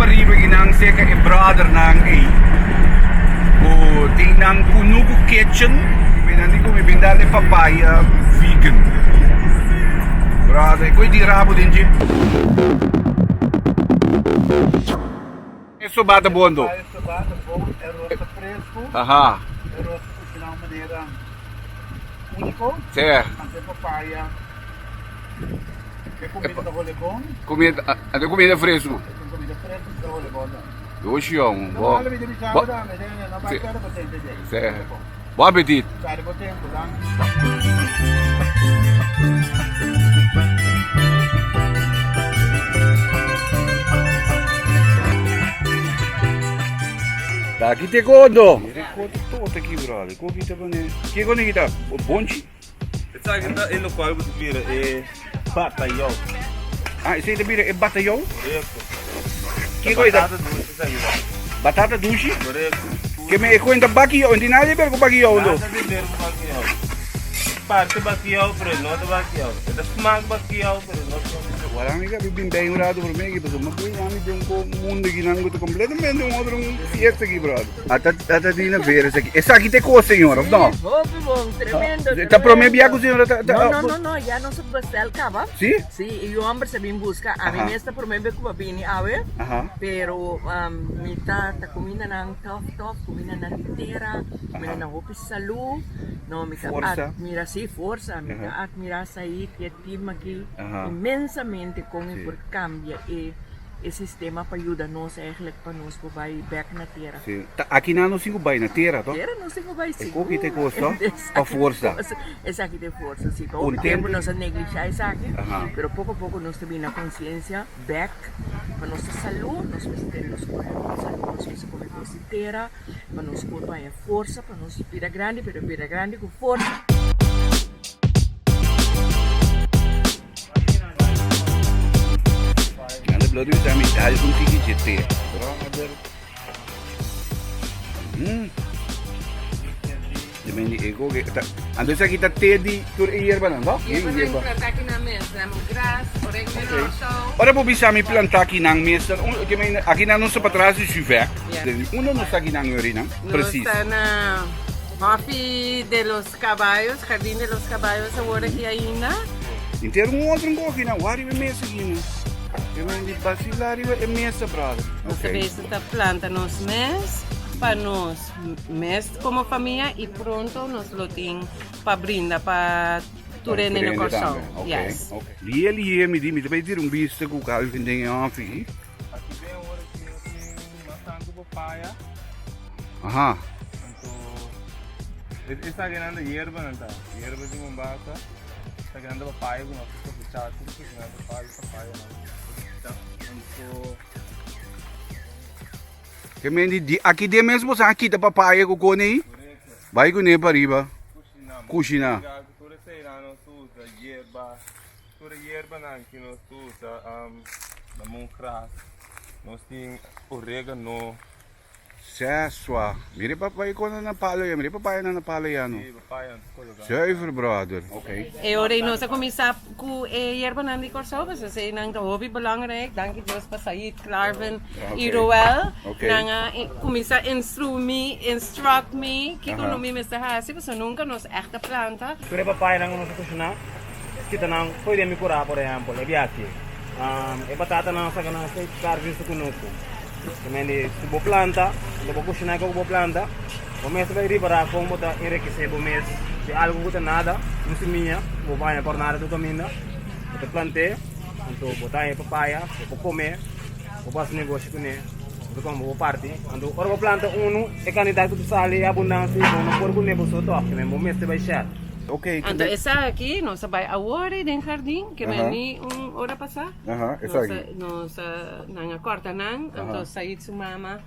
pariba kinan serka e brothernan ei ku tin nan Kunuku Kitchen. Mi nan di ku mi bin dal e papaya vegan. Brother, e koe di rabo den dje. E soba ta bon do. E soba ta bon, e ros ta fresco. Aha. E ros ta cushina un manera unico. Sí. Ante papaya. E comida ta hole bon. Comida, ante comida fresco. E comida fresco ta hole bon tambe. Doshi jong. No Bo. malo mi ta bisa bo tambe, no bai perde bo tempo dei. Sí. Bon apetit. Perde bo tempo, danki. Taki te kodo. Mira kodo tot aki brother. Koki ta bane. Kiko ni kita? Bonchi? Esaki ta e lokual ku ta bira e batayou. Ah, esei ta bira e batayou? Korekto. Kiko e ta? Batata dushi esaki ta. Batata dushi? Korekto. Ke me e kuenta bakiyou, no tin nada di ber ku bakiyou ndo? Nada di ber ku bakiyou. Parti bakiyou pero e no ta bakiyou. E ta smak bakiyou pero e no ta bakiyou. Wara mi gabi bin bei un rato prome aki pasobra mi a pone ami den un mundo aki nan ku ta kompletamente un otro fiesta aki brother. Ata ata dina ver esaki. Esaki ta e kos señor of no? Sí, hopi bon, tremendo, Ta prome bia ku señora ta ta No, no, no, no, ya nos a bestel kaba. Sí? Sí, e yu homber sa bin buska. Ami mes ta prome be ku a bini awe. Pero mi ta ta kumindanan tof tof, kumindanan di tera, kumindanan hopi salu. No, mi ta admira, sí, forsa. Mi ta admira Said i e team aki inmensamente kon e por kambia e. E sistema pa yuda nos eigenlijk pa nos por bai bek na tera. Sí. Ta aki nan nos tin ku bai na tera to? Tera nos tin ku bai E sigur. koki ta e kos to? Pa forsa. Esaki ta e forsa, si. Pa Un hopi tempu tempu. nos a neglisha esaki, Aha. pero poko poko nos ta bini na konsiensia bek pa nos ta salú, nos mester tene nos kurpa salú, nos mester kome kos di tera pa nos kurpa haña forsa, pa nos bira grandi, pero bira grandi ku forsa. Nan ta bloody bisa mi dal un tiki dje te. Brother. Mm. De men di ego ke ta. Anto esaki ta te di tur e yerbanan, no? Yerbanan yerba. planta aki nan mes, lemongrass, oregano, Okay. so. Ora bo bisa mi planta aki nan mes, un, ke men aki nan nos ta patras di Suvek. Yeah. Unda nos ta aki nan yori nan? Nos Precies. ta na Hofi de los Caballos, Jardín de los Caballos awor aki ainda. Inter un otro un koki na wari e mesa aki no. Ke men di basila riba e mesa brother. Nos ta bezig ta planta nos mes pa nos mes komo famia i pronto nos lo tin pa brinda pa tur hende na Kòrsou. Yes. Lihe lihe mi di mi ta bai tira un bista ku Calvin den e hofi. Aki den ora ki nos tin mas tantu papaya. Aha. Anto esaki nan ta yerba nan ta. Yerba di Mombasa. Esaki nan ta papaya ku nos ta kosechá. Tur esaki nan ta palu papaya nan ta kosechá. Anto. Ke men di aki den mes boso a kita papaya ku kone ei? Korekto. Bai kuné pariba. Kushiná. Kushiná. Tur esei nan nos ta usa yerba. Tur e yerbanan ki nos ta usa, lemongrass, nos tin oregano. Sesua. Mira e papaya kon na palo ya. Mira e papaya na palo ya no. Sí, papaya nan ta kologa. Zuiver brother. Ok. E ora ei nos a kuminsá ku e yerbanan di Kòrsou, pasobra esei nan ta hopi belangrijk. Danki Dios pa Said, Clarvin i Roel. Nan a kuminsá instrui mi, instruct mi, kiko no mi mester hasi, pasobra nunka nos ègt a planta. Tur e papayanan ku nos a kushiná. Kita nan foi den mi kurá, por ehèmpel, e biachi. E batatanan saka nan sei kar bisto kunuku. Te men di si bo planta, lo bo kushiná ku bo planta, bo mes ta bai ripará kon bo ta enrikesé bo mes di algu ku ta nada, un simia ku bo baña por nada tur kaminda. Bo ta plant'é, anto bo ta haña papaya, bo por kom'é, bo por hasi negoshi kuné, bo ta kome bo parti. Anto ora bo planta unu, e kantidat ku ta sali, e abundansia, bo no por kuné bo so tòg, te men bo mester bai share. Ok, Anto esaki nos a bai awor ei den jardin, ke men ni un ora pasá. Aha, esaki. Nos a, nan a kòrta nan, anto Said su mama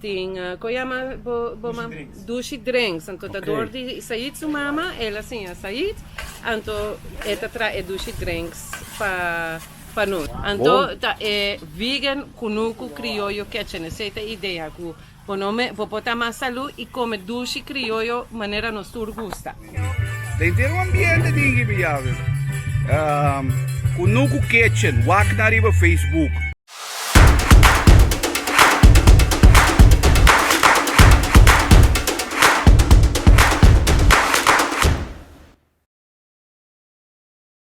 tin, kon yama bo bo mama? Dushi Drinks. Anto ta dor di Said su mama, el a siña Said, anto e ta traha e Dushi Drinks pa pa nos. Anto ta e vegan kunuku krioyo kitchen, esei ta e idea ku Bo no me, bo por ta mas salú i kome dushi krioyo manera nos tur gusta. Ta henter un ambiente tin ki biawe. Kunuku Kitchen, wak nan riba Facebook.